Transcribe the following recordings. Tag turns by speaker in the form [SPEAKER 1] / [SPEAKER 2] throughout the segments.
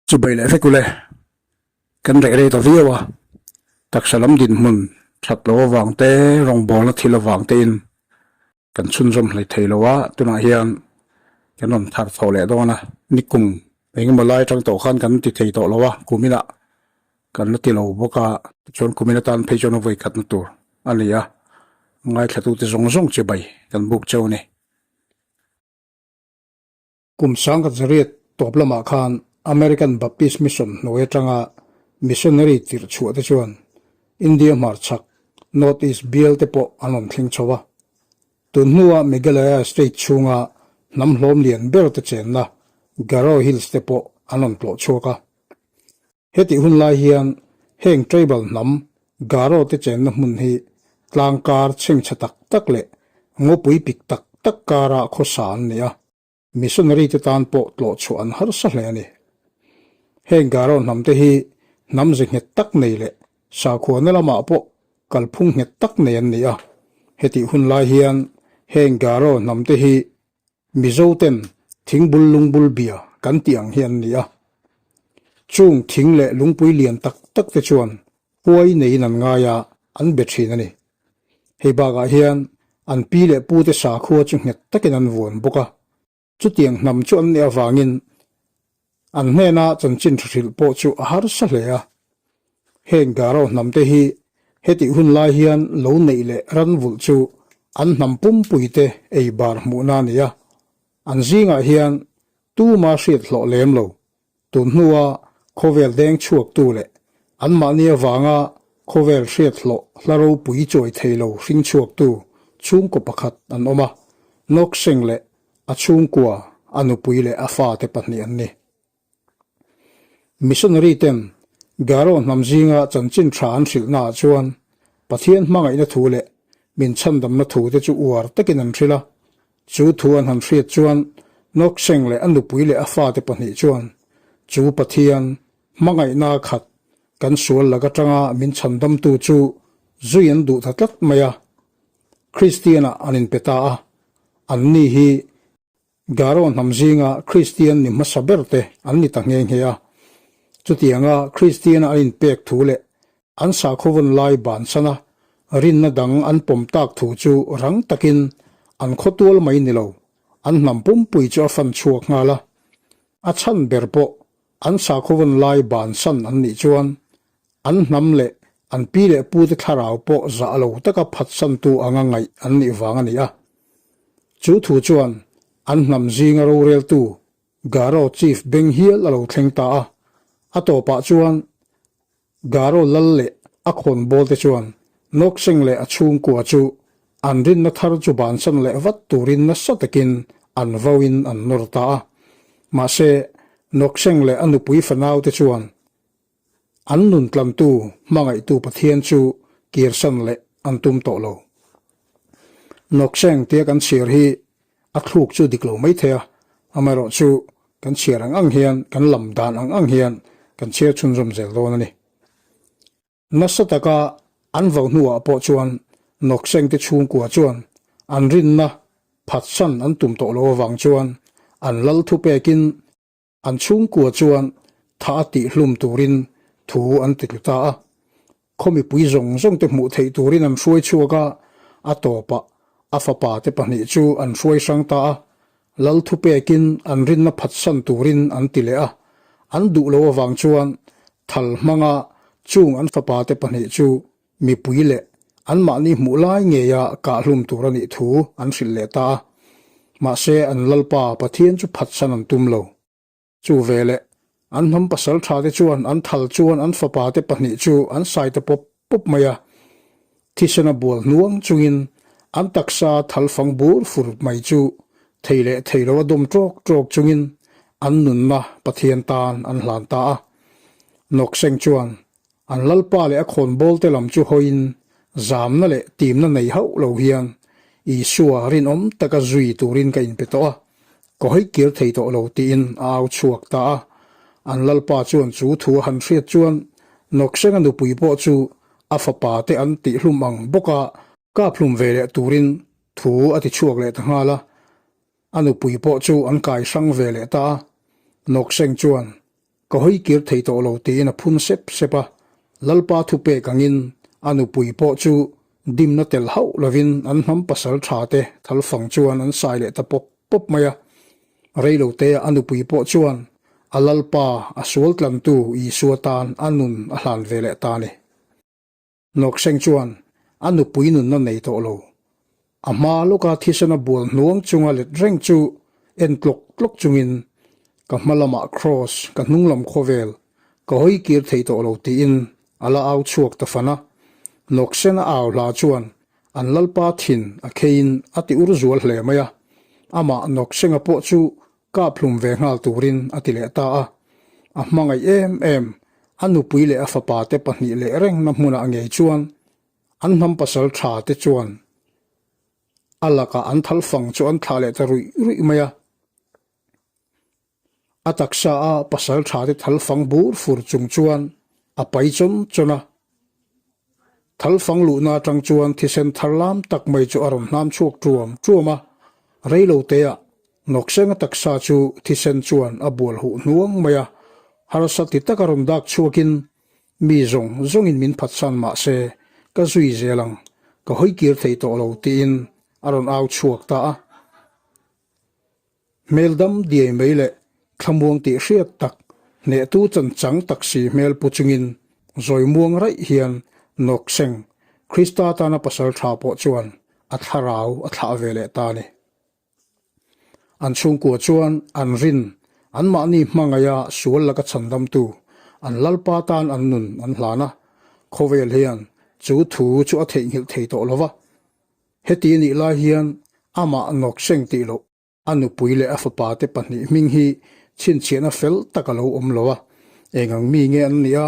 [SPEAKER 1] Chubai leh vek ule, kan reh rei ta viau a, taksa lam dinhmun that lo avang te, rawngbawlna thil avang tein kan chhunzawm hlei thei lo a, tunah hian kan rawn thar chho leh dawn a, nikum engemaw lai atang tawh khan kan ti thei tawh lo a, kuminah kan la ti lo bawk a, tichuan kumin atan phei chuan a vawi khatna tur a ni a, ngaithlatute zawng zawng chibai kan buk cheu a ni. Kum sangkhat zariat tawp lamah khan American Baptist Mission hnuai atanga missionary tirh chhuah te chuan India hmarchhak, North East, bial te pawh an rawn thleng chho a. Tun hnua Meghalaya state chhunga hnam hlawm lian ber te chenna Garo Hills te pawh an rawn tlawh chhuak a. Hetih hun lai hian heng tribal hnam Garo te chenna hmun hi tlang kar chhengchhe tak tak leh ngawpui pik tak tak kara khawsa an ni a, missionary te tan pawh tlawh chhuah an harsa hle a ni. Heng Garo hnam te hi hnam ze nghet tak nei leh sakhuana lamah pawh kalphung nghet tak nei an ni a, hetih hun lai hian heng Garo hnam te hi Mizo ten thingbul lungbul bia kan tih ang hi an ni a. Chung thing leh lungpui lian tak tak te chuan huai neiin an ngai a, an be thin a ni. Hei bakah hian an pi leh pu te sakhua chu nghet takin an vuan bawk a. Chutiang hnam chu an nih avangin An hnena chanchin tha hrilh pawh chu a harsa hle a. Heng Garo hnamte hi hetih hun lai hian lo neih leh ran vulh chu an hnam pumpuite ei bar hmuhna a ni a. An zingah hian tuma hriat hlawh lem lo, tun hnua khawvel deng chhuaktu leh anmahni avanga khawvel hriat hlawh hla ropui chawi thei lo hring chhuaktu chhungkaw pakhat an awm a, Nokseng leh A chhungkua, a nupui leh a fate pahnih an ni. Missionary ten Garo hnam zinga chanchin tha an hrilhnaah chuan Pathian hmangaihna thu leh min chhandamna thu te chu uar takin an hrilh a. Chu thu an han hriat chuan Nokseng leh a nupui leh a fate pahnih chuan chu Pathian hmangaihna khat kan sual lak atanga min chhandamtu chu zui an duh ta tlat mai a. Kristian-ah an inpe ta a, anni hi Garo hnam zinga Kristian ni hmasa berte an ni ta nghe nghe a. Chutianga Kristian-a an inpek thu leh an sakhaw lai bansana rinna dang an pawm tak thu chu rang takin an khawtual mai ni lo, an hnam pumpui chu a fan chhuak nghal a. A chhan ber pawh an sakhaw lai bansan an nih chuan An hnam leh an pi leh pute thlarau pawh zah lo taka phatsantu anga ngaih an nih vang a ni a. Chu thu chuan an hnam zinga roreltu Garo Chief beng hial a lo thleng ta a. A tawpah chuan Garo lal leh a khawnbawlte chuan Nokseng leh a chhungkua chu an rinna thar chu bansan leh vat turin nasa takin an vauin an nawr ta a. Mahse, Nokseng leh a nupui fanaute chuan An nun tlantu, hmangaihtu Pathian chu kirsan leh an tum tawh lo. Nokseng tia kan chhiar hi a thluk chu dik lo mai thei a, amaherawhchu kan chhiar ang ang hian, kan lam dan ang ang hian kan chhiar chhunzawm zel dawn a ni. Nasa taka an vo hnuah pawh chuan Nokseng te chhungkua chuan an rinna phatsan an tum tawh lo avang chuan an lal thupekin An chhungkua chuan tha a tih hlum turin thu an ti tlu ta a. Khaw mipui zawng zawng te hmuh theih turin an hruai chhuak a, a tawpah a fapa te pahnih chu an hruai hrang ta a. Lal thu pekin an rinna phatsan turin an ti leh a. An duh lo avang chuan thal hmanga chung an fapa te pahnih chu mipui leh anmahni hmuh lai ngeia kah hlum tur a nih thu an hrilh leh ta a. Mahse, an Lalpa Pathian chu phatsan an tum lo. Chu veleh, an hnam pasal tha te chuan an thal chuan an fapa te pahnih chu an sai ta pawp pawp mai a. Thisen a bual hnuang chungin an taksa thal fang bur fur mai chu thei leh thei lo a dawm ṭawk ṭawk chungin an nunna Pathian tan an hlan ta a. Nawkseng chuan An lalpa leh a khawnbawlte lam chu hawiin zamna leh timna nei hauh lo hian Isua rinawm taka zui turin ka inpe tawh a, ka hawi kir thei tawh lo tiin a au chhuak ta a. An lalpa chuan chu thu a han hriat chuan Nawksenga nupui pawh chu a fapa te an tihhlum ang bawka kap hlum ve leh turin thu a ti chhuak leh ta nghal a. A nupui pawh chu an kai hrang ve leh ta a. Nawkseng chuan. Ka hawi kir thei tawh lo tiin a phun sep sep a, Lalpa thupek angin a nupui pawh chu dimna tel hauh lovin an hnam pasal tha te thalfang chuan an sai leh ta pawp pawp mai a. Reilotea a nupui pawh chuan a Lalpa a sual tlantu Isua tan a nun a hlan ve leh ta a ni. Nawkseng chuan a nupui nunna nei tawh lo. A hma lawka thisena bual hnuang chunga let reng chu en tlawk tlawk chungin ka hma lamah Kraws ka hnung lam khawvel ka hawi kir thei tawh lo tiin a la au chhuak ta fan a. Nawksen a au hla chuan an Lalpa thin a kheiin a ti ur zual hle mai a. Amah Nawksenga pawh chu Kap hlum ve nghal turin a ti leh ta a. A hmangaih em em, a nupui leh a fapa te pahnih leh rengna hmunah ngei chuan an hnam pasal tha te chuan a lakah an thal fang chu an thlah leh ta ruih ruih mai a. A taksa a pasal tha te thal fang bur fur chung chuan a pai chawn chawn a. Thalfang luhna atang chuan thisen thar lam tak mai chu a rawn hnam chhuak tuam tuam a, reilo teah Nawksenga taksa chu thisen chuan a bual huh hnuang mai a, harsa ti taka rawn dak chhuakin mi zawng zawngin min phatsan mah se ka zui zel ang, ka hawi kir thei tawh lo tiin a rawn au chhuak ta a. Hmel dam diai mai leh thlamuang tih hriat tak, hnehtu chan chang tak si hmel pu chungin zawi muang raih hian Nawkseng, Krista tana pasal tha pawh chuan a thlarau a thlah ve leh ta a ni. An chhungkua chuan an rin, anmahni hmangaiha sual laka chhandamtu, an Lalpa tan an nun an hlan a, khawvel hian chu thu chu a theihnghilh thei tawh lo va. Heti a nih lai hian amah Nawkseng tih loh a nupui leh a fapa te pahnih hming hi chhinchhiahna fel tak a lo awm lo a, eng ang mi nge an nih a,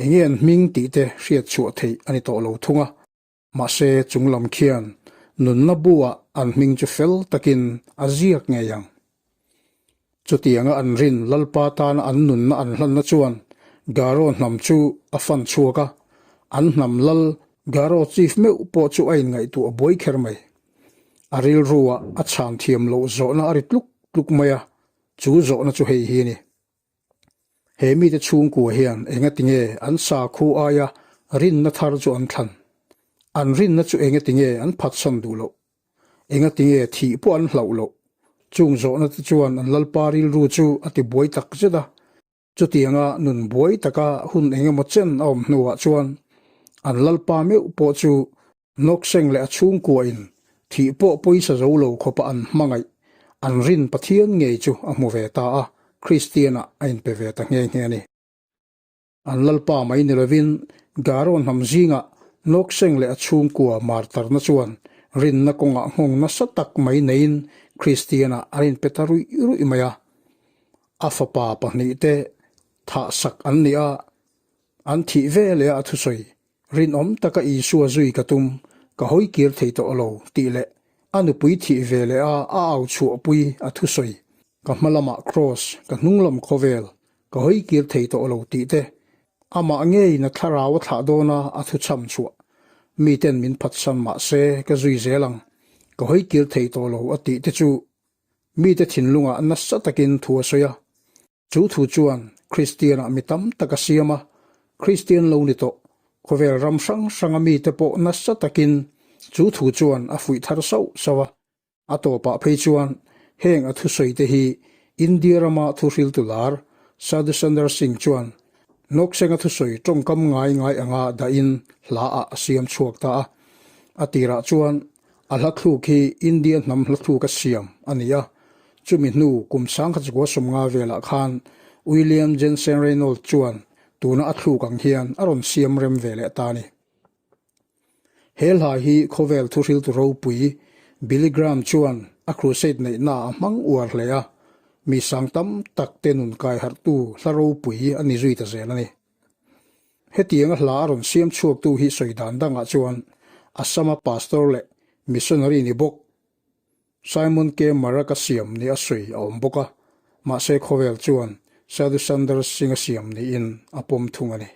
[SPEAKER 1] eng nge an hming tih te hriat chhuah theih a ni tawh lo thung a. Mahse chung lam khian nunna bu ah an hming chu fel takin a ziak ngei ang. Chutianga an rin Lalpa tana an nunna an hlanna chuan Garo hnam chu a fan chhuak a, an hnam lal Garo chief meuh pawh chu a inngaihtuah buai kher mai. A rilruah a chhan thiam loh zawhna a ri tluk tluk mai a, chu zawhna chu hei hi a ni. He mite chhungkua hian engatinge an sakhu aia rinna thar chu an thlan? An rinna chu engatinge an phatsan duh loh? Engatinge thih pawh an hlauh loh? Chung zawhna te chuan an Lalpa rilru chu a ti buai tak zet a. Chutianga nun buai taka hun engemaw chen a awm hnuah chuan an Lalpa meuh pawh chu Nawkseng leh a chhungkuain thih pawh pawisa zo lo khawpa an hmangaih, an rin Pathian ngei chu a hmu ve ta a, Kristianah a inpe ve ta nghe nghe a ni. An Lalpa mai ni lovin Garo hnam zingah Nawkseng leh a chhungkua martarna chuan rinna kawngah nghawng nasa tak mai neiin Kristianah an inpe ta ruih ruih mai a. A fapa pahnihte thahsak an ni a, an thih ve leh a thusawi Rinawm taka Isua zui ka tum, ka hawi kir thei tawh lo, tih leh a nupui thih ve leh a a au chhuahpui a thusawi, ka hma lamah kraws, ka hnung lam khawvel, ka hawi kir thei tawh lo tih te, amah ngeiin a thlarau a thlah dawn a a thuchham chhuah. Miten min phatsan mah se ka zui zel ang, ka hawi kir thei tawh lo a tih te chu mite thinlungah nasa takin thu a sawi a. Chu thu chuan Kristianah mi tam tak a siam a, Kristian lo ni tawh, khawvel ram hrang hranga mite pawh nasa takin chu thu chuan a fuih thar sauh sauh a. A tawpah phei chuan heng a thusawi te hi India rama thuhriltu lar Sadhu Sundar Singh chuan Nawksenga thusawi tawngkam ngai ngai anga dahin hla ah a siam chhuak ta a. A tirah chuan A hla thluk hi India hnam hla thluk a siam a ni a, chumi hnu kum 1950 velah khan William Jensen Reynolds chuan tuna a thluk ang hian a rawn siam rem ve leh ta a ni. He hla hi khawvel thuhriltu ropui Billy Graham chuan a crusade neihnaah a hmang uar hle a, mi sang tam tak te nun kai harhtu hla ropui a ni zui ta zel a ni. Hetianga hla a rawn siam chhuaktu hi sawi dan dangah chuan Assam-a pastor leh missionary ni bawk Simon K. Marak-a siam ni a sawi a awm bawk a, mahse khawvel chuan Sadhu Sundar Singh-a siam niin a pawm thung a ni.